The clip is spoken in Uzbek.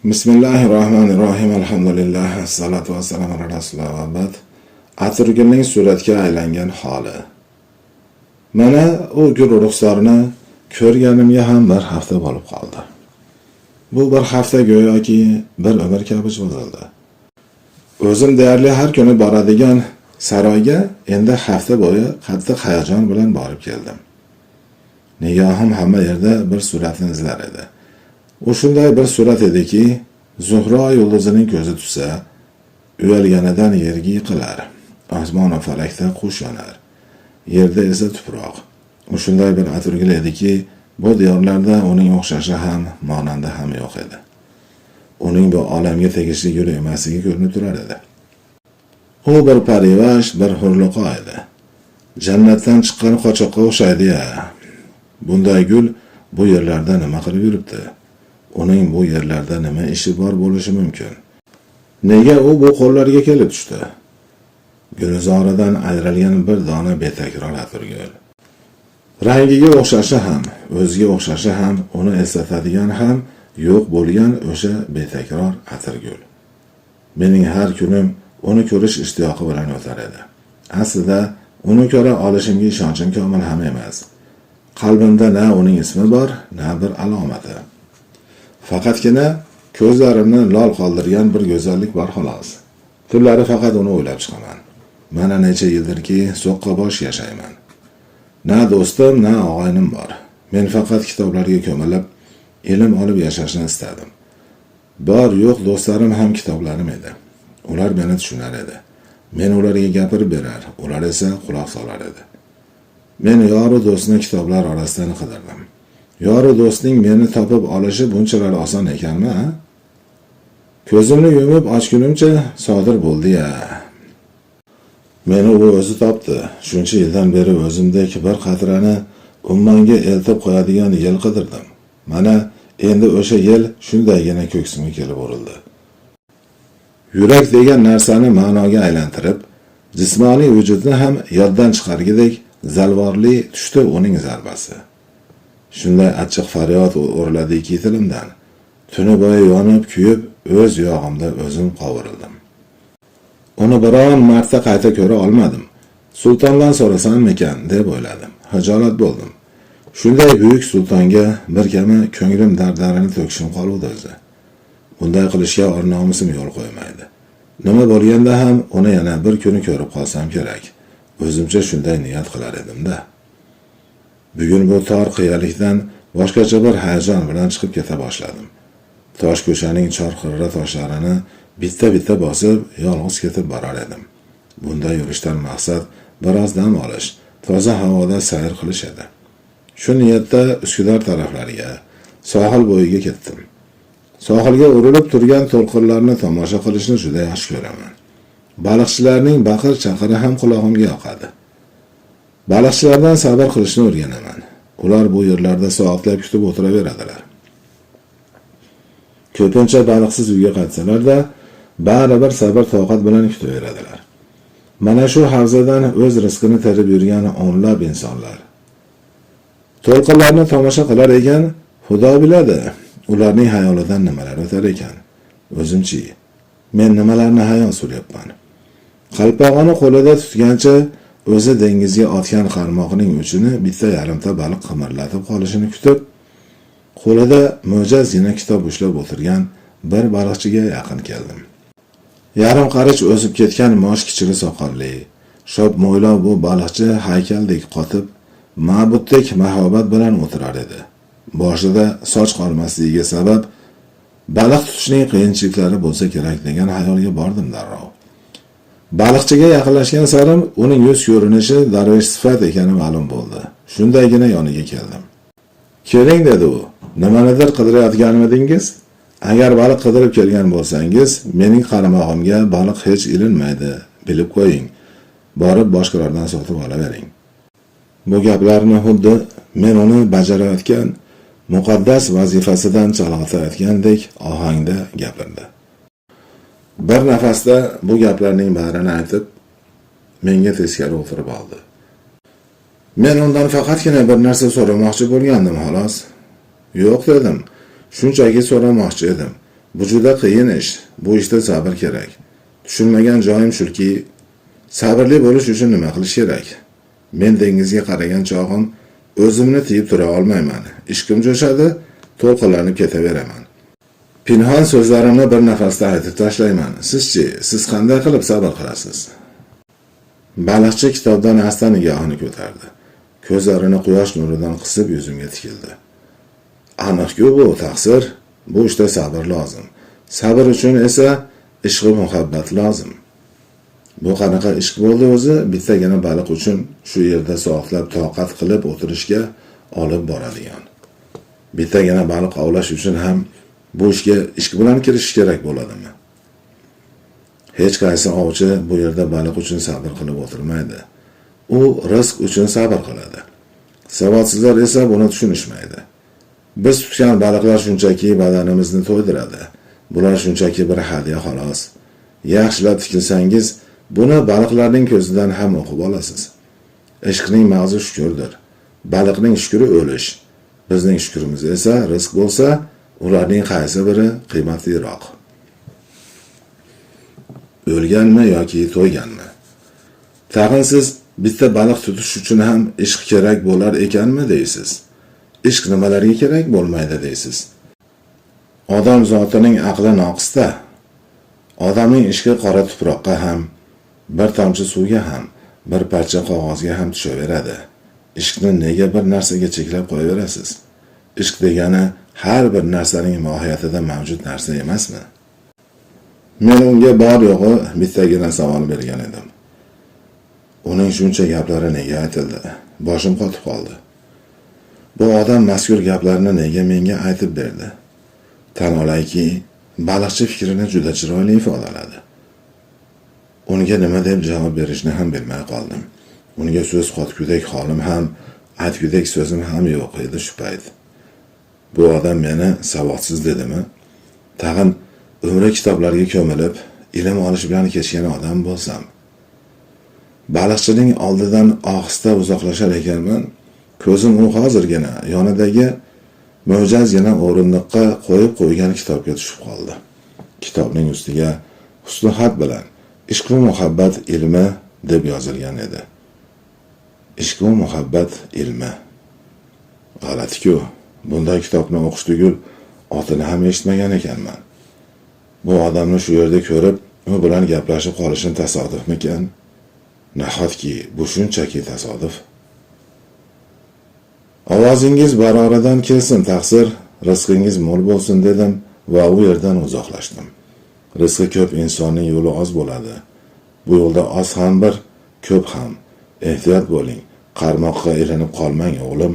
Bismillahirrohmanirrohim. Alhamdulillah. Assalatu vassalamu ala rasulilloh va ba'd. Atirgulning suratga aylangan holi. Mana u gul ruxsorni ko'rganimga ham bir hafta bo'lib qoldi. Bu bir hafta go'yoki bir umr kabi cho'zildi. O'zim deyarli har kuni boradigan saroyga endi hafta bo'yi qattiq hayajon bilan borib keldim. Nigohim hamma yerda bir suratni izlar edi. U shunday bir surat ediki, Zuhro yulduzining ko'zi tushsa, uyalganidan yerga yiqilar. Osmon va falakda qush yonar. Yerda esa tuproq. U shunday bir atirgul ediki, bu diyorlarda uning o'xshashi ham, monandi ham yo'q edi. Uning bu olamga tegishli gul emasligi ko'rinib turar edi. U bir parivash, bir hurliqo edi. Jannatdan chiqqan qochoqqa o'xshaydi-ya. Bunday gul bu yerlarda nima qilib yuribdi? Uning bu yerlarda nima ishi bor bo'lishi mumkin? Nega u bu qo'llarga kelib tushdi? Gulzoridan ayrilgan bir dona betakror atirgul. Rangiga o'xshashi ham, o'ziga o'xshashi ham, uni eslatadigan ham yo'q bo'lgan o'sha betakror atirgul. Mening har kunim uni ko'rish ishtiyoqi bilan o'tar edi. Aslida uni ko'ra olishimga ishonchim komil ham emas. Qalbimda na uning ismi bor, na bir alomati. Faqatgina ko'zlarimni lol qoldirgan bir go'zallik bor xolos. Tunlari faqat uni o'ylab chiqaman. Mana necha yildirki so'qqabosh yashayman. Na do'stim, na og'aynim bor. Men faqat kitoblarga ko'milib, ilm olib yashashni istadim. Bor yo'q do'stlarim ham kitoblarim edi. Ular meni tushunar edi. Men ularga gapirib berar, ular esa quloq solar edi. Men yoru do'stni kitoblar orasidan qidirdim. Yoru do'stning meni topib olishi bunchalar oson ekanmi, a? Ko'zimni yumib ochgunimcha sodir bo'ldi-ya. Meni u o'zi topdi. Shuncha yildan beri o'zimdek bir qatrani ummonga eltib qo'yadigan yel qidirdim. Mana endi o'sha yel shundaygina ko'ksimga kelib urildi. Yurak degan narsani ma'noga aylantirib, jismoniy vujudni ham yoddan chiqargidek zalvorli tushdi uning zarbasi. Shunday achchiq faryod o'riladiki tilimdan. Tuni bo'yi yonib, kuyib, o'z yog'imda o'zim qovurildim. Uni biron marta qayta ko'ra olmadim. Sultondan so'rasammikan deb o'yladim. Hijolat bo'ldim. Shunday buyuk sultonga bir kami ko'nglim dardlarini to'kishim qoluvdi o'zi. Bunday qilishga or-nomusim yo'l qo'ymaydi. Nima bo'lganda ham uni yana bir kuni ko'rib qolsam kerak. O'zimcha shunday niyat qilar edim-da. Bugun bu tor qiyalikdan boshqacha bir hayajon bilan chiqib keta boshladim. Tosh ko'chaning chorqirra toshlarini bitta-bitta bosib, yolg'iz ketib borar edim. Bunday yurishdan maqsad biroz dam olish, toza havoda sayr qilish edi. Shu niyatda Uskudar taraflariga, sohil bo'yiga ketdim. Sohilga urilib turgan to'lqinlarni tomosha qilishni juda yaxshi ko'raman. Baliqchilarning baqir-chaqiri ham qulog'imga yoqadi. Baliqchilardan sabr qilishni o'rganaman. Ular bu yerlarda soatlab kutib o'tiraveradilar. Ko'pincha baliqsiz uyga qaytsalar-da, baribir sabr toqat bilan kutaveradilar. Mana shu havzadan o'z rizqini terib yurgan o'nlab insonlar. To'lqinlarni tomosha qilar ekan, Xudo biladi, ularning hayolidan nimalar o'tar ekan. O'zimchi, men nimalarni hayol suryapman. Qalpog'ini qo'lida tutgancha o'zi dengizga otgan qarmoqning uchini bitta yarimta baliq qimirlatib qolishini kutib, qo'lida mo'jazgina kitob ushlab o'tirgan bir baliqchiga yaqin keldim. Yarim qarich o'sib ketgan mosh kichiri soqolli, shop mo'ylov bu baliqchi haykaldek qotib, ma'buddek mahobat bilan o'tirar edi. Boshida soch qolmasligiga sabab baliq tutishning qiyinchiliklari bo'lsa kerak degan xayolga bordim darrov. Baliqchiga yaqinlashgan sarim uning yuz ko'rinishi darvesh sifat ekani ma'lum bo'ldi. Shundaygina yoniga keldim. "Keling" dedi u. "Nimanidir qidirayotganmidingiz? Agar baliq qidirib kelgan bo'lsangiz, mening qaramog'imga baliq hech ilinmaydi, bilib qo'ying. Borib boshqalardan sotib olavering." Bu gaplarni xuddi men uni bajarayotgan muqaddas vazifasidan chalg'itayotgandek ohangda gapirdi. Bir nafasda bu gaplarning barini aytib, menga teskari o'tirib oldi. Men undan faqatgina bir narsa so'ramoqchi bo'lgandim xolos. "Yo'q" dedim. "Shunchaki so'ramoqchi edim. Bu juda qiyin ish. Bu ishda sabr kerak. Tushunmagan joyim shuki, sabrli bo'lish uchun nima qilish kerak? Men dengizga qaragan chog'im o'zimni tiyib tura olmayman. Ishqim jo'shadi, to'lqinlanib ketaveraman. Pinhon so'zlarimni bir nafasda aytib tashlayman. Sizchi, siz qanday qilib sabr qilasiz? Baliqchi kitobdan asta nigohini ko'tardi. Ko'zlarini quyosh nuridan qisib yuzimga tikildi. Aniq-ku bu, taqsir. Bu ishda sabr lozim. Sabr uchun esa ishqi muhabbat lozim. Bu qanaqa ishq bo'ldi o'zi? Bittagina baliq uchun shu yerda soatlab toqat qilib o'tirishga olib boradigan. Bittagina baliq ovlash uchun ham bu ishga ishq bilan kirishish kerak bo'ladimi? Hech qaysi ovchi bu yerda baliq uchun sabr qilib o'tirmaydi. U rizq uchun sabr qiladi. Savodsizlar esa buni tushunishmaydi. Biz tutgan baliqlar shunchaki badanimizni to'ydiradi. Bular shunchaki bir hadya xolos. Yaxshilab tikilsangiz, buni baliqlarning ko'zidan ham o'qib olasiz. Ishqning mag'zi shukrdir. Baliqning shukri o'lish. Bizning shukrimiz esa rizq bo'lsa, ularning qaysi biri qiymatliroq? O'lganmi yoki to'yganmi? Tag'in siz bitta baliq tutish uchun ham ishq kerak bo'lar ekanmi deysiz. Ishq nimalarga kerak bo'lmaydi deysiz. Odam zotining aqli noqisda. Odamning ishqi qora tuproqqa ham, bir tomchi suvga ham, bir parcha qog'ozga ham tushaveradi. Ishqni nega bir narsaga cheklab qo'yaverasiz? Ishq degani har bir narsaning mohiyatida mavjud narsa emasmi? Men unga bor yo'g'i bittagina savol bergan edim. Uning shuncha gaplari nega aytildi? Boshim qotib qoldi. Bu odam mazkur gaplarni nega menga aytib berdi? Tan olayki, baliqchi fikrini juda chiroyli ifodaladi. Unga nima deb javob berishni ham bilmay qoldim. Unga so'z qotgudek holim ham, aytgudek so'zim ham yo'q edi shu payt. Bu odam meni savodsiz dedimi? Tag'in umri kitoblarga ko'milib, ilm olish bilan kechgan odam bo'lsam. Baliqchining oldidan ohista uzoqlashar ekanman, ko'zim u hozirgina yonidagi mo'jazgina o'rindiqqa qo'yib qo'ygan kitobga tushib qoldi. Kitobning ustiga husni xat bilan "Ishq va muhabbat ilmi" deb yozilgan edi. Ishq va muhabbat ilmi. G'alati-ku, bunday kitobni o'qish tugul, otini ham eshitmagan ekanman. Bu odamni shu yerda ko'rib, u bilan gaplashib qolishim tasodifmikan? Nahotki bu shunchaki tasodif? Ovozingiz baroridan kelsin, taqsir, rizqingiz mo'l bo'lsin dedim va u yerdan uzoqlashdim. Rizqi ko'p insonning yo'li oz bo'ladi. Bu yo'lda oz ham bir, ko'p ham. Ehtiyot bo'ling, qarmoqqa ilinib qolmang, o'g'lim.